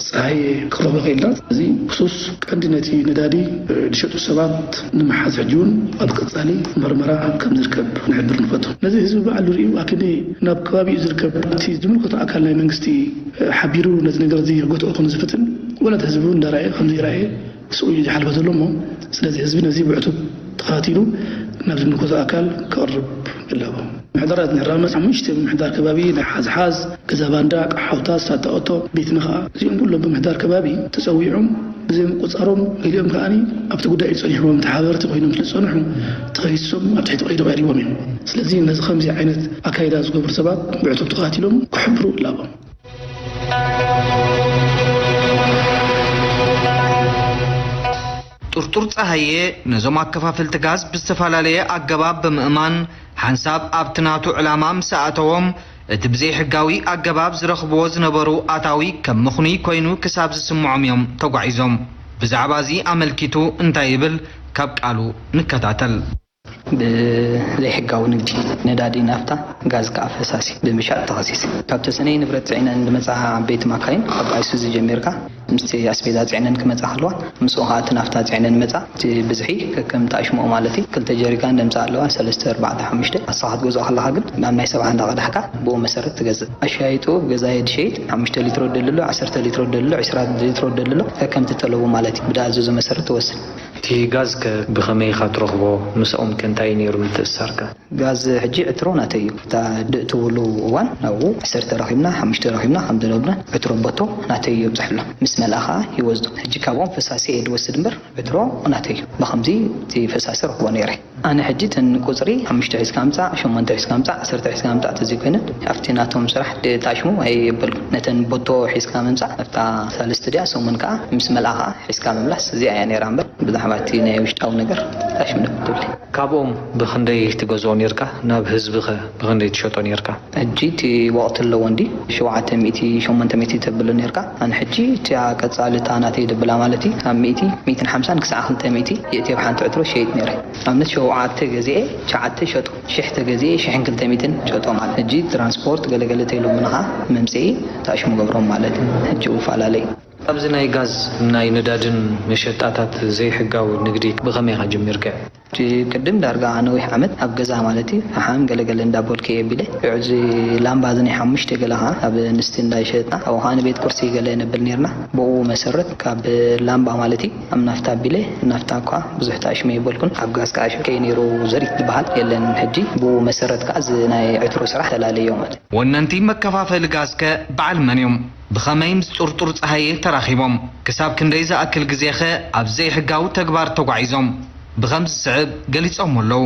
ጸሃየ ክረኽቦ ክኢልና። እዚ ክሱስ ቀንዲ ነቲ ነዳዲ ዝሸጡ ሰባት ንምሓዝ ሕጂ እውን ኣብ ቀጻሊ መርመራ ከም ዝርከብ ክንሕብር ንፈቱ። ነዚ ህዝቢ ባዕሉ ርእዩ ኣክንዲ ናብ ከባቢኡ ዝርከብ እቲ ዝምልከቶ ኣካል ናይ መንግስቲ ሓቢሩ ነዚ ነገር እዚ ክገትኦ ከም ዝፍትን፣ ዋላ እቲ ህዝቢ እውን እንዳረኣየ ከም ዘይረኣየ ስቕ ኢሉ ዝሓልፈ ዘሎ እሞ፣ ስለዚ ህዝቢ ነዚ ብዕቱብ ተኸታቲሉ ናብ ዝምልከቶ ኣካል ክቐርብ ይላቦ። ምሕደራት ናይ ራመስ ሓሙሽተ ብምሕዳር ከባቢ ናይ ሓዝሓዝ፣ ገዛ ባንዳ፣ ቀሓውታ፣ ሳታ ኦቶ፣ ቤት ምኽኣ፣ እዚኦም ኩሎም ብምሕዳር ከባቢ ተጸዊዖም ብዘይ ምቁጻሮም፣ ገሊኦም ከኣኒ ኣብቲ ጉዳይ ጸኒሕዎም ተሓበርቲ ኮይኖም ስለ ዝጸንሑ ተኸሲሶም ኣብ ትሕቲ ቀይዲ ቀሪቦም እዮም። ስለዚ ነዚ ከምዚ ዓይነት ኣካይዳ ዝገብሩ ሰባት ብዕቱብ ተኸታቲሎም ክሕብሩ እላቦ። ጥርጡር ጸሃየ ነዞም ኣከፋፈልቲ ጋዝ ብዝተፈላለየ ኣገባብ ብምእማን ሓንሳብ ኣብቲ ናቱ ዕላማ ምስ ኣእተዎም እቲ ብዘይሕጋዊ ኣገባብ ዝረኽብዎ ዝነበሩ ኣታዊ ከም ምኽኑይ ኮይኑ ክሳብ ዝስምዖም እዮም ተጓዒዞም። ብዛዕባ እዚ ኣመልኪቱ እንታይ ይብል ካብ ቃሉ ንከታተል። ብዘይሕጋዊ ንግዲ ነዳዲ ናፍታ ጋዝ ከዓ ፈሳሲ ብምሻጥ ተኸሲሰ። ካብ ተሰነይ ንብረት ፅዒነን ዝመፃ ዓበይቲ ማካይን ካብ ኣይሱዚ ጀሚርካ ምስቲ ኣስቤዛ ፅዒነን ክመፃ ከለዋ ምስኡ ከዓ እቲ ናፍታ ፅዒነን መፃ እቲ ብዝሒ ከከም ተኣሽምኦ ማለት እዩ ክልተ ጀሪካን ደምፃ ኣለዋ ሰለስተ ኣርባዕተ ሓሙሽተ ኣስኻ ክትገዝኦ ከለካ ግን ናብ ናይ ሰብዓ እንዳቀዳሕካ ብኡ መሰረት ትገዝእ ኣሻይጡ ገዛየ ድሸይጥ ሓሙሽተ ሊትሮ ደልሎ ዓሰርተ ሊትሮ ደልሎ ዕስራ ሊትሮ ደልሎ ከከም ትጠለቡ ማለት እዩ ብዳኣዘዞ መሰረት ትወስድ። እቲ ጋዝ ከ ብኸመይ ኢኻ ትረኽቦ? ምስኦም ከ እንታይ እዩ ነይሩ ምትእስሳርካ? ጋዝ ሕጂ ዕትሮ ናተይ እዩ። እታ ድእትውሉ እዋን ናብኡ ዓሰርተ ረኺብና ሓሙሽተ ረኺብና ከም ዝነብና ዕትሮ ቦቶ ናተይ እዩ የብፅሐሎም። ምስ መልኣ ከዓ ይወስዶ። ሕጂ ካብኦም ፈሳሲ እየ ዝወስድ እምበር ዕትሮ ናተይ እዩ። ብኸምዚ እቲ ፈሳሲ ረኽቦ ነይረ። ኣነ ሕጂ እተን ቁፅሪ ሓሙሽተ ሒዝካ ምፃእ፣ ሸሞንተ ሒዝካ ምፃእ፣ ዓሰርተ ሒዝካ ምፃእ ተዘይኮይነን ኣብቲ ናቶም ስራሕ ተኣሽሙ ኣይበልኩን። ነተን ቦቶ ሒዝካ ምምፃእ ኣብታ ሳልስቲ ድያ ሰሙን ከዓ ምስ መልኣ ከዓ ሒዝካ ምምላስ እዚኣ እያ ነይራ እምበር ብዛዕባ እቲ ናይ ውሽጣዊ ነገር ጣሽ ምንም ትብሊ። ካብኦም ብኽንደይ ትገዝኦ ነይርካ? ናብ ህዝቢ ኸ ብኽንደይ ትሸጦ ነይርካ? ሕጂ እቲ ወቕቲ ኣለዎ እንዲ ሸውዓተ ሚእቲ ሸሞንተ ሚእቲ ተብሎ ነይርካ ኣነ ሕጂ እቲኣ ቀጻሊ እታ ናተይ ደብላ ማለት እዩ ካብ ሚእቲ ሚእትን ሓምሳን ክሳዕ ክልተ ሚእቲ የእትየ ብሓንቲ ዕትሮ ሸይጥ ነይረ ኣብነት ሸውዓተ ገዚኤ ትሽዓተ ሸጡ ሽሕ ተገዚኤ ሽሕን ክልተ ሚእትን ሸጦ ማለት ሕጂ ትራንስፖርት ገለገለ ተይሎምንኻ መምፅኢ ታሽሙ ገብሮም ማለት እዩ ሕጂ ውፈላለይ ኣብዚ ናይ ጋዝ ናይ ነዳድን መሸጣታት ዘይሕጋዊ ንግዲ ብኸመይ ኢኻ ጀሚርካዮ? እቲ ቅድም ዳርጋ ነዊሕ ዓመት ኣብ ገዛ ማለት እዩ ፈሓም ገለገለ እንዳቦልከ እየ ቢለ እዚ ላምባ እዚ ናይ ሓሙሽተ ገለ ከዓ ኣብ ንስቲ እንዳይሸጥና ኣብኡ ከዓ ንቤት ቁርሲ ገለ ነብል ነርና ብኡ መሰረት ካብ ላምባ ማለት እዩ ኣብ ናፍታ ቢለ ናፍታ እኳ ብዙሕ ተኣሽመ ይበልኩን ኣብ ጋዝ ከዓ ሽከይ ነይሩ ዘሪት ዝበሃል የለን ሕጂ ብኡ መሰረት ከዓ እዚ ናይ ዕትሮ ስራሕ ተላለዮ ማለት እዩ። ወነንቲ መከፋፈሊ ጋዝ ከ በዓል መን እዮም? ብኸመይ ምስ ጥርጡር ጸሃየ ተራኺቦም? ክሳብ ክንደይ ዝኣክል ግዜኸ ኣብ ዘይሕጋዊ ተግባር ተጓዒዞም? ብኸምዚ ዝስዕብ ገሊጾሞ ኣለዉ።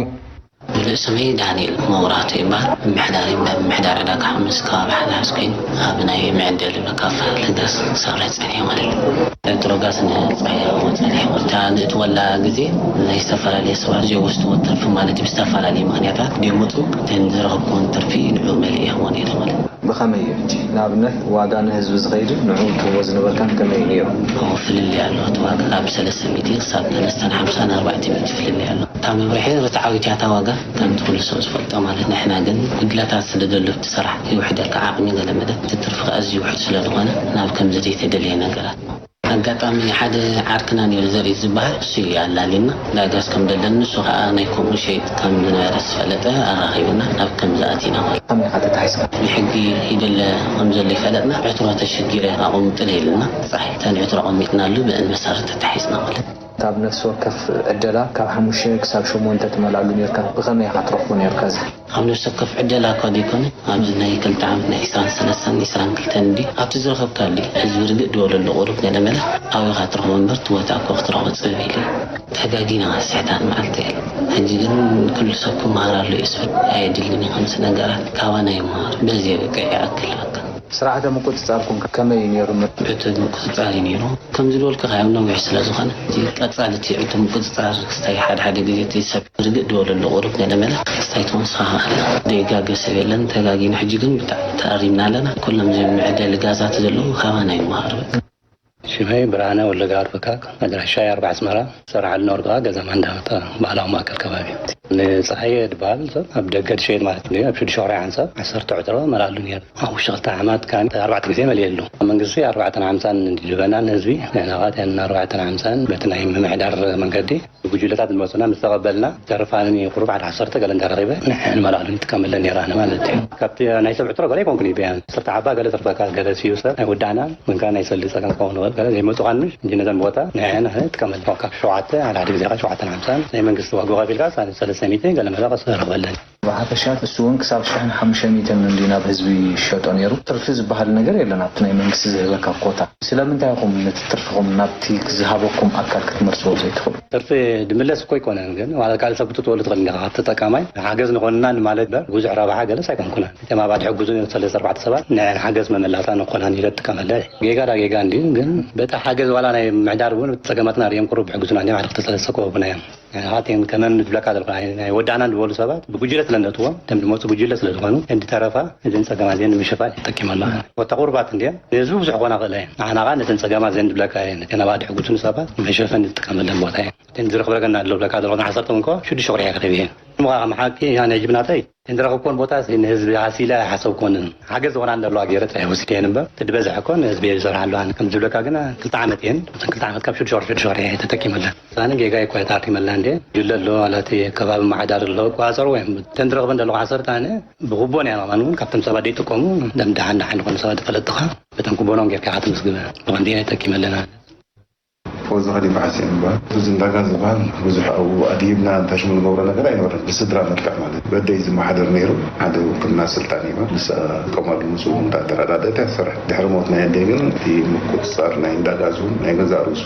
ምሉእ ስመይ ዳንኤል መብራህቱ ይበሃል። ምምሕዳር እንዳ ምምሕዳር ዕዳጋ ሓሙስ ከባቢ ሓልሓስ ኮይኑ ኣብ ናይ መዐደሊ መካፋፈሊ ጋዝ ክሰርሕ ጸኒሐ ማለት እዩ። ጥረ ጋዝ ንጸኒሐ እታ ንእትወላ ግዜ ናይ ዝተፈላለየ ሰባት ዘይወስድዎ ትርፊ ማለት እዩ ብዝተፈላለየ ምኽንያታት ደምፁ እተን ዝረኸብክወን ትርፊ ንዑ መሊእ ይኸውን ኢለ ማለት እዩ። ብኸመይ እዩ ሕጂ ንኣብነት ዋጋ ንህዝቢ ዝኸይድን ንዑ ትህቦ ዝነበርካን ከመይ እዩ ነይሩ? ፍልልይ ኣሎ እቲ ዋጋ ካብ ሰለስተ ሚእቲ ክሳብ ሰለስተን ሓምሳን ኣርባዕተ ሚእቲ ፍልልይ ኣሎ። እታ መብርሒ ርትዓዊት እያ እታ ዋጋ ከምቲ ኩሉ ሰብ ዝፈልጦ ማለት ንሕና ግን ጉድለታት ስለ ዘሎ እቲ ስራሕ ይውሕደልካ ዓቕሚ ገለ መለ እቲ ትርፊ ከኣ ኣዝዩ ውሑድ ስለ ዝኾነ ናብ ከምዚ ዘይተደልየ ነገራት ኣጋጣሚ ሓደ ዓርክና ነይሩ ዘርኢ ዝበሃል እሱ እዩ ኣላልየና ዳጋስ ከም ደለን ንሱ ከዓ ናይ ከምኡ ሸይጥ ከም ዝነበረ ዝፈለጠ ኣራኺቡና ናብ ከምዚ ኣቲና ማለት እዩ። ከመይ ኢኻ ተታሒዝካ? ብሕጊ ይደለ ከም ዘሎ ይፈለጥና ዕትሮ ተሸጊረ ኣቐምጥለ ኢሉና። ፃሕ ተን ዕትሮ ኣቐሚጥናሉ ብእን መሰረት ተታሒዝና ማለት እዩ። ካብ ነፍሲ ወከፍ ዕደላ ካብ ሓሙሽተ ክሳብ ሸሞንተ ትመልኣሉ ነይርካ። ብኸመይ ኢኻ ትረኽቦ ነይርካ እዚ? ኣብ ነብሲ ወከፍ ዕደላ እኳ ዘይኮነ፣ ኣብዚ ናይ ክልተ ዓመት ናይ ዒስራን ሰለስተን ዒስራን ክልተን እንድዩ፣ ኣብቲ ዝረኸብካሉ እዩ። ህዝቢ ርግእ ዝበለሉ ቁሩብ ገለመለ ኣብኡ ኢኻ ትረኽቦ እምበር፣ እቲ ቦታ እኮ ክትረኽቦ ጽብብ ኢሉ እዩ። ተጋጊና ስሕታን መዓልቲ እያ። ሕጂ ግን ኩሉ ሰብ ክመሃር ኣለዎ እዩ ዝብል። ኣየድልን እዩ ከምዚ ነገራት፣ ካባና ይመሃር። በዚ በቃ ይኣክል በቃ። ስርዓተ ምቁጽጻርኩም ከ ከመይ እዩ ነይሩ? ምርቱ ዕቱብ ምቁጽጻር እዩ ነይሩ። ከም ዝበልኩኻ፣ ያው ነዊሕ ስለ ዝኾነ፣ እቲ ቀጻሊ እቲ ዕቱብ ምቁጽጻር፣ ክስታይ ሓደ ሓደ ግዜ እቲ ሰብ ርግእ ዝበለሉ ቁሩብ ገለ መለ፣ ክስታይ ትወንስኻ ኣላ። ዘይጋገ ሰብ የለን፣ ተጋጊና። ሕጂ ግን ብጣዕሚ ተኣሪምና ኣለና። ኩሎም እዞም መዐደሊ ጋዛት ዘለዉ ካባና ይመሃሩ በቃ። ሽመይ ብርሃነ ወልደገብር ፍካክ፣ ኣድራሻይ ኣርባዓ ኣስመራ፣ ዝሰርሓሉ ዝነበርኩ ከዓ ገዛ ማንዳ፣ እታ ባህላዊ ማእከል ከባቢ። ንፀሃየ ዝበሃል ሰብ ኣብ ደገ ዝሸይጥ ማለት እዩ። ኣብ ሽዱሽተ ወርሒ ሓንሳብ ዓሰርተ ዕትሮ እመልኣሉ ነይረ። ኣብ ውሽጢ ክልተ ዓመት ከዓ ኣርባዕተ ግዜ መሊኤሉ። ኣብ መንግስቲ ኣርባዕተን ሓምሳን ይድበና ንህዝቢ፣ ንሕና ከዓ እተን ኣርባዕተን ሓምሳን በቲ ናይ ምምሕዳር መንገዲ ብጉጅለታት ዝመፁና ምስ ተቐበልና፣ ዝተርፋኒ ቁሩብ ሓደ ዓሰርተ ገለ እንተረኺበ ንመልኣሉ ንጥቀመለን ነይራና ማለት እዩ። ካብቲ ናይ ሰብ ዕትሮ ገለ ኣይኮንኩን እየ፣ ብያን ዓሰርተ ሓባ ገለ ተርፈካ፣ ገለ ስዩ ሰብ ኣይወዳእናን፣ ግን ከዓ ናይ ሰልዲ ፀገም ክኸውን ይኽእል። ዘይመፁ ኻንሽ እንጂ ነዘን ቦታ ናይ ኣነ ጥቀመል። ካብ ሸውዓተ ሓደ ሓደ ግዜ ኸዓ ሸውዓተን ሓምሳን ናይ መንግስቲ ዋጋ ከፊልካ ሰለስተ ሚእቲ ገለ መለ ቀስ ረኽበለን። ብሓፈሻ እሱ እውን ክሳብ ሽሕን ሓሙሽተ ሚእትን እንዲ ናብ ህዝቢ ይሸጦ ነይሩ። ትርፊ ዝበሃል ነገር የለን ኣብቲ ናይ መንግስቲ ዝህበካ ኮታ። ስለምንታይ ኢኹም ነቲ ትርፍኹም ናብቲ ዝሃበኩም ኣካል ክትመልስዎ ዘይትኽእሉ? ትርፊ ድምለስ እኮ ኣይኮነን፣ ግን ማለት ካልእ ሰብ ክትወሉ ትኽእል ኢኻ። ተጠቃማይ ሓገዝ ንኾንና ንማለት እምበር ብዙሕ ረብሓ ገለስ ኣይኮንኩናን። እቶም ኣባል ሕጉዝን እዮም ሰለስተ ኣርባዕተ ሰባት ናይ ሓገዝ መመላሳ ንኾናን ኢለ ትጥቀመለ። ጌጋ ዳ ጌጋ እንዲ ግን በታ ሓገዝ ዋላ ናይ ምሕዳር እውን ጸገማትና ርዮም ቁሩብ ሕጉዝና እንዲም ሓደ ክልተ ሰለስተ ኮ ብናዮም። ሃቴን ከመን ዝብለካ ዘለኹ ናይ ናይ ወዳና ዝበሉ ሰባት ብጉጅለ ስለ ንእትዎም፣ እቶም ዝመፁ ጉጅለ ስለ ዝኾኑ፣ እንድተረፋ እዘን ጸገማት እዚአን ንምሽፋን ይጠቂመላ። ወታ ቁርባት እንዲአን ንህዝቢ ብዙሕ ኮና ክእለ እየን። ንዓና ኸዓ ነተን ጸገማት እዘን ዝብለካ እየን። እተን ኣባዲ ሕጉስን ሰባት መሸፈን ዝጥቀመለን ቦታ እየን። እተን ዝረኽብ ረገና ኣሎ ብለካ ዘለኹ ዓሰርተ እውን ከ ሽዱሽተ ቁርሒ ከረብ እየን። እሞ ኸዓ ከም ሓቂ እያ ናይ ጅብናተይ እንድረኽብኮን ቦታ ንህዝቢ ሃሲለ ኣይሓሰብኮንን። ሓገዝ ዝኾና እንደለዋ ገይረ ጥራይ ወሲደ እየን እምበር፣ እቲ ዝበዝሐ ኮን ህዝቢ እየ ዝሰርሓሉ ኣነ። ከም ዝብለካ ግና ክልተ ዓመት እየን። እተን ክልተ ዓመት ካብ ሽዱሽተ ወርሒ፣ ሽዱሽተ ወርሒ እየ ተጠቂመለን። ኣነ ጌጋ እኮ ተሃሪመላ እንዴ። ጉጅለ ኣሎ፣ ዋላ እቲ ከባቢ ማሕዳር ኣሎ፣ ቋጸርዎ እዮም። እተን ዝረኽበን ዘለኹ ዓሰርተ ኣነ ብኩቦን እያ ማማን እውን ካብቶም ሰባት ዘይጥቀሙ፣ ደም ደሓን ደሓን ዝኾኑ ሰባት ዝፈለጥኻ፣ በተን ኩቦኖም ጌርካ ኢኻ ትምዝግበ። ብቐንዱ እየ ተጠቂመለን ኣነ። ፎዚ ኸሊፋ ሓሴን ይበሃል። እዚ እንዳ ጋዝ ዝበሃል ብዙሕ ኣብኡ ኣድሂብና እንታሽሙ ንገብሮ ነገር ኣይነበረን። ብስድራ መልክዕ ማለት በደይ ዝመሓደር ነይሩ። ሓደ ውክልና ስልጣን እዩ። ንሳ ትጥቀመሉ ምስኡ እንዳተረዳደእት እያ ትሰርሕ። ድሕሪ ሞት ናይ ኣደይ ግን እቲ ምቁጽጻር ናይ እንዳ ጋዝ እውን ናይ ገዛእ ርእሱ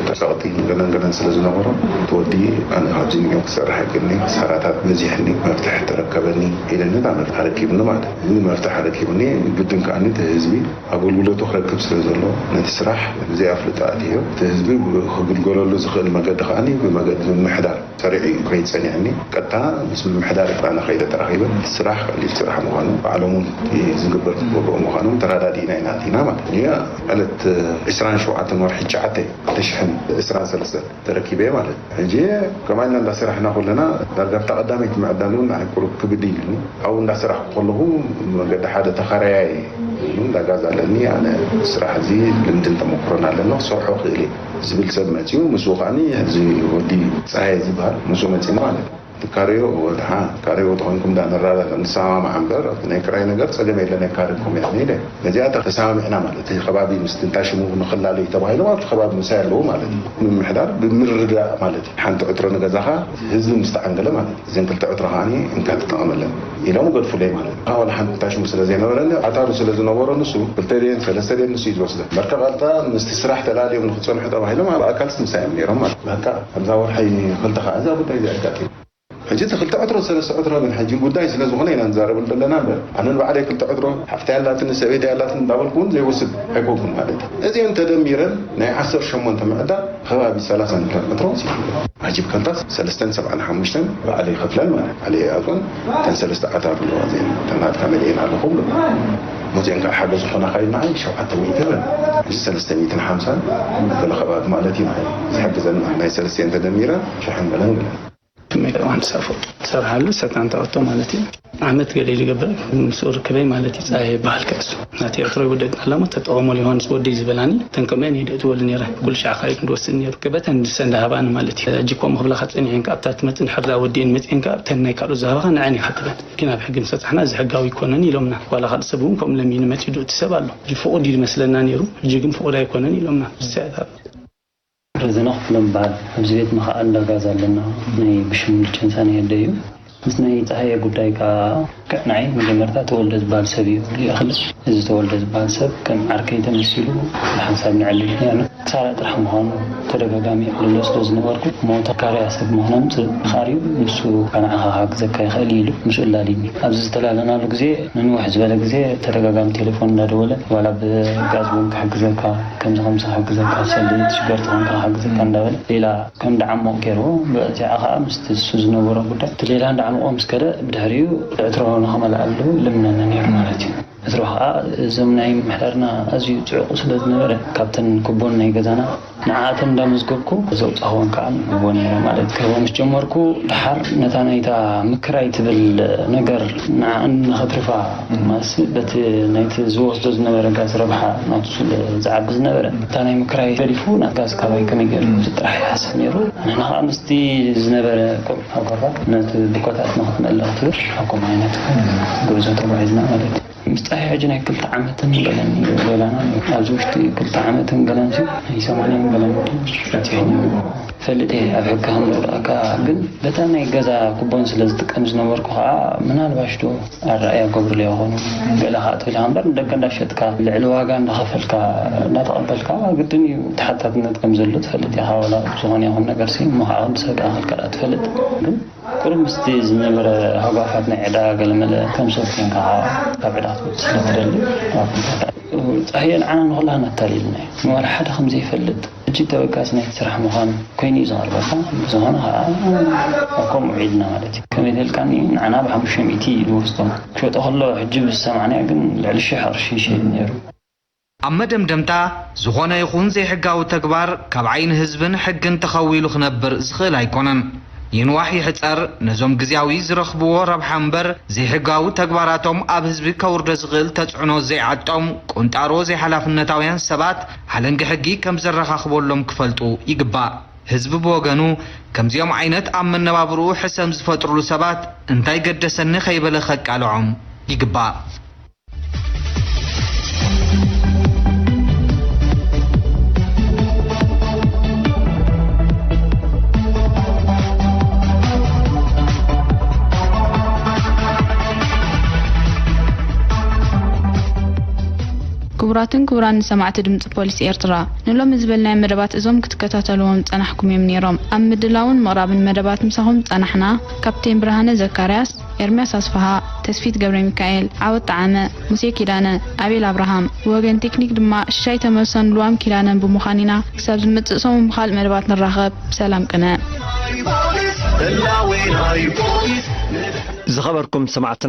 ተጸቕጢ ገለን ገለን ስለ ዝነበሮ፣ እቲ ወዲ ኣነ ካብዚ ንዮ ክሰርሕ ኣይክእልኒ፣ ክሳራታት በዚሕኒ፣ መፍትሒ ተረከበኒ ኢለኒ፣ እታ መፍትሒ ኣረኪብኒ ማለት እዩ። እዚ መፍትሒ ኣረኪብኒ ግድን ከኣኒ እቲ ህዝቢ ኣገልግሎቱ ክረክብ ስለ ዘሎ፣ ነቲ ስራሕ ብዘይ ኣፍልጦ ኣእትዮ፣ እቲ ህዝቢ ክግልገለሉ ዝኽእል መገዲ ከኣኒ ብመገዲ ምምሕዳር ሰሪዑ እዩ ከይድ ጸኒሕኒ። ቀጥታ ምስ ምምሕዳር ኢትዮጵያ ከይደ ተራኺበ፣ እቲ ስራሕ ቀሊል ስራሕ ምዃኑ፣ ባዕሎም እውን ዝግበር ዝገብርዎ ምዃኑ ተረዳዲእና ኢና ኣቲና ማለት እዩ። ዕለት ዕስራን ሸውዓተን ወርሒ ትሽዓተ ክልተ ሽሕን ዕስራን ሰለስተን ተረኪበ ማለት እዩ። ሕጂ ከማይ ኢልና እንዳሰራሕና ከለና ዳርጋ ኣብታ ቀዳመይቲ ምዕዳል እውን ንዓይ ቁሩብ ክብድ ኢሉኒ። ኣብኡ እንዳሰራሕኩ ከለኹ መገዲ ሓደ ተኻራያይ ኢሉ እንዳ ጋዝ ኣለኒ፣ ኣነ ስራሕ እዚ ልምድን ተመክሮን ኣለኒ ክሰርሖ ክእል እየ ዝብል ሰብ መፂኡ። ምስኡ ከዓኒ እዚ ወዲ ፀሃየ ዝበሃል ምስኡ መፂና ማለት እዩ። እቲ ካሬዮ ወድሓ ካሬዮ ተኾንኩም ዳ ንራዳዳእ ንሰማማዕ እምበር ኣብቲ ናይ ክራይ ነገር ፀገም የለን ኣይካረኩም እያ ኢለ። ነዚኣ ተሰማሚዕና ማለት እዩ። ከባቢ ምስ ትንታሽሙ ንኽላለዩ ተባሂሎም ኣብቲ ከባቢ ምሳይ ኣለዉ ማለት እዩ። ምምሕዳር ብምርዳእ ማለት እዩ። ሓንቲ ዕትሮ ንገዛኻ ህዝቢ ምስ ተዓንገለ ማለት እዩ። እዘን ክልተ ዕትሮ ከዓኒ እንካ ትጠቐመለን ኢሎም ገድፉለይ ማለት እዩ። ካብ ዋላ ሓንቲ ታሽሙ ስለ ዘይነበረኒ ኣታሩ ስለ ዝነበሮ ንሱ ክልተ ደየን ሰለስተ ደየን ንሱ እዩ ዝወስደ። በርካ ቃልታ ምስቲ ስራሕ ተላለዮም ንክፀንሑ ተባሂሎም ኣብ ኣካል ምሳይ እዮም ነይሮም ማለት እዩ። በቃ ከምዛ ወርሒ ክልተ ከዓ እዛ ጉዳይ እዚኣ ኣጋጢማ። ሕጂ እቲ ክልተ ዕትሮ ሰለስተ ዕትሮ ግን ሕጂ ጉዳይ ስለ ዝኾነ ኢና ንዛረበሉ ዘለና እምበር ኣነ ንባዕለይ ክልተ ዕትሮ ሓፍተይ ኣላትኒ ሰበይተይ ኣላትኒ እንዳበልኩ እውን ዘይወስድ ኣይኮንኩን ማለት እዩ። እዚአን ተደሚረን ናይ ዓሰርተ ሸሞንተ ምዕዳል ከባቢ ሰላሳን ክልተን ዕትሮ ወሲዱ። ዓጂብ ከንታስ ሰለስተን ሰብዓን ሓሙሽተን ባዕለይ ይኸፍለን ማለት ባዕለይ ይኣትወን። እተን ሰለስተ ኣታር ኣለዋ እዚአን እተን ናትካ መሊኤን ኣለኹ ብሎ። መዚአን ከዓ ሓገዝ ዝኾናኻ እዩ ንዓይ ሸውዓተ ሚእቲ ይበል። ሕጂ ሰለስተ ሚእትን ሓምሳን ገለ ከባቢ ማለት እዩ ንዓይ ዝሕግዘን ማለት ናይ ሰለስቲአን ተደሚረን ሽሕን ገለን ገለን። ከመይ ዋን ሰፎ ትሰርሓሉ ሰታን ተኣቶ ማለት እዩ። ዓመት ገለ ኢሉ ይገብር ምስኡ ርክበይ ማለት እዩ። ጸሃየ ይበሃል ከእሱ ናተይ ዕትሮ ይውደቅ ኣለሞ ተጠቐመሉ ዮሃንስ ወደይ ዝበላኒ ተንከመን ይደ እትበሉ ነይረ። ኩሉ ሻዕ ካሪት ንድወስድ ነይሩ። ገበተን ድሰ እንዳሃባኒ ማለት እዩ። ሕጂ ከምኡ ክብላኻ ጸኒሐን ከኣ ኣብታ ትመጽእ እንድሕር ዳ ወዲአን መጺአን ከኣ እተን ናይ ካልኦት ዝሃባኻ ንዐን ይሓትበን። ግን ኣብ ሕጊ ምሰጣሕና እዚ ሕጋዊ ኣይኮነን ኢሎምና። ዋላ ካልእ ሰብ እውን ከምኡ ለሚኑ መጺኡ ዶ እቲ ሰብ ኣሎ። ሕጂ ፍቑድ እዩ ዝመስለና ነይሩ። ሕጂ ግን ፍቑድ ኣይኮነን ኢሎምና። ብስዕታት ረዘነ ክፍሎም በሃል ኣብዚ ቤት ምኽኣል እንዳ ጋዝ ኣለና ናይ ብሽም ልቸንሳ ናይ ኣደ እዩ። ምስ ናይ ጸሃየ ጉዳይ ከኣ ንዓይ መጀመርታ ተወልደ ዝበሃል ሰብ እዩ ልእኽል። እዚ ተወልደ ዝበሃል ሰብ ከም ዓርከይ ተመሲሉ ሓንሳብ ንዕልል ነርና። ክሳራ ጥራሕ ምዃኑ ተደጋጋሚ ይዕልሎ ስለ ዝነበርኩ እሞ ተካርያ ሰብ ምዃኖም ምኻርዩ ንሱ ንዓኻ ክሕግዘካ ይኽእል ኢሉ ምስኡ ኣላልዩኒ። ኣብዚ ዝተላለናሉ ግዜ ንንውሕ ዝበለ ግዜ ተደጋጋሚ ቴሌፎን እንዳደወለ ዋላ ብጋዝ እውን ክሕግዘካ ከምዚ ከምዚ ክሕግዘካ ሰሊ ትሽገር ተኾንካ ክሕግዘካ እንዳበለ ሌላ ከም ደዓሞ ገይርዎ። በዚኣ ከዓ ምስቲ እሱ ዝነበሮ ጉዳይ እቲ ሌላ እንዳዓምቆ ምስ ከደ ብድሕሪኡ ዕትሮ ንኸመልኣሉ ልምነኒ ነይሩ ማለት እዩ። ዕትሮ ከዓ እዞም ናይ ምምሕዳርና ኣዝዩ ፅዑቕ ስለ ዝነበረ ካብተን ኩቦን ናይ ገዛና ንዓኣተን እንዳመዝገብኩ ዘውፃእኽወን ከዓ ንህቦ ነይረ ማለት እዩ። ክህቦ ምስ ጀመርኩ ደሓር ነታ ናይታ ምክራይ ትብል ነገር ንዓኣን ንኸትርፋ ማስ በቲ ናይቲ ዝወስዶ ዝነበረ ጋዝ ረብሓ ናቱ ስለ ዝዓቢ ዝነበረ እታ ናይ ምክራይ ገዲፉ ናት ጋዝ ካባይ ከመይ ገይሩ ዝጥራሕ ይሓስብ ነይሩ። ኣነና ከዓ ምስቲ ዝነበረ ቆም ኣብ ገባ ነቲ ድኮታት ንክትመልእ ክትብል ኣብ ከምኡ ዓይነት ጉዕዞ ተጓዒዝና ማለት እዩ። ምስጣሕ ሕጂ ናይ ክልተ ዓመትን ገለን እዩ ዘላና። ኣብዚ ውሽጢ ክልተ ዓመትን ገለን ሲ ናይ ሰማንያን ገለን ወዲ በፂሑ ነይሩ። ፈልጥ እየ ኣብ ሕጊ ከም ዝወድኣካ፣ ግን በታ ናይ ገዛ ኩቦን ስለ ዝጥቀም ዝነበርኩ ከዓ ምናልባሽ ዶ ኣረኣያ ገብርለ ይኾኑ ገለ ከዓ ትብል ኢኻ እምበር፣ ንደገ እንዳሸጥካ ልዕሊ ዋጋ እንዳኸፈልካ እንዳተቐበልካ ግድን እዩ ተሓታትነት ከም ዘሎ ትፈልጥ ኢኻ። ዋላ ዝኾነ ይኹን ነገር ሲ እሞ ከዓ ክንዲ ሰብ ከዓ ከልካ ትፈልጥ፣ ግን ቁሩብ ምስቲ ዝነበረ ሃጓፋት ናይ ዕዳ ገለመለ ከም ሰብ ኮንካ ካብ ዕዳ ክትወጽእ ስለ ትደሊ፣ ኣብ ጻህየ ንዓና ንኹላህና ኣታሊልና እዩ። ንዋላ ሓደ ከም ዘይፈልጥ ሕጂ ተበጋሲ ናይቲ ስራሕ ምዃኑ ኮይኑ እዩ ዝቐርበካ። ብዝኾነ ከዓ ኣብ ከምኡ ዒድና ማለት እዩ። ከመይ ተልካኒ ንዓና ብሓሙሽተ ሚእቲ ኢሉ ወስዶም ክሸጦ ከሎ ሕጂ ብዝሰማዕናዮ ግን ልዕሊ ሽሕ ቅርሺ ይሸይድ ነይሩ። ኣብ መደምደምታ፣ ዝኾነ ይኹን ዘይሕጋዊ ተግባር ካብ ዓይኒ ህዝብን ሕግን ተኸዊሉ ክነብር ዝኽእል ኣይኮነን። ይንዋሕ ይሕጸር፣ ነዞም ግዝያዊ ዝረኽብዎ ረብሓ እምበር ዘይሕጋዊ ተግባራቶም ኣብ ህዝቢ ከውርዶ ዝኽእል ተጽዕኖ ዘይዓጦም ቁንጣሮ ዘይሓላፍነታውያን ሰባት ሓለንጊ ሕጊ ከም ዘረኻኽበሎም ክፈልጡ ይግባእ። ህዝቢ ብወገኑ ከምዚኦም ዓይነት ኣብ መነባብርኡ ሕሰም ዝፈጥሩሉ ሰባት እንታይ ገደሰኒ ከይበለ ከቃልዖም ይግባእ። ክቡራትን ክቡራን ንሰማዕቲ ድምፂ ፖሊስ ኤርትራ፣ ንሎሚ ዝበልናዮም መደባት እዞም ክትከታተልዎም ዝጸናሕኩም እዮም ነይሮም። ኣብ ምድላውን ምቕራብን መደባት ምሳኹም ዝጸናሕና ካፕቴን ብርሃነ ዘካርያስ፣ ኤርምያስ ኣስፍሃ፣ ተስፊት ገብረ ሚካኤል፣ ዓወት ጠዓመ፣ ሙሴ ኪዳነ፣ ኣቤል ኣብርሃም፣ ብወገን ቴክኒክ ድማ ሽሻይ ተመልሶን ልዋም ኪዳነን ብምዃን ኢና። ክሳብ ዝመጽእ ሰሙን ብኻልእ መደባት ንራኸብ። ሰላም ቅነ። ዝኸበርኩም ሰማዕትና፣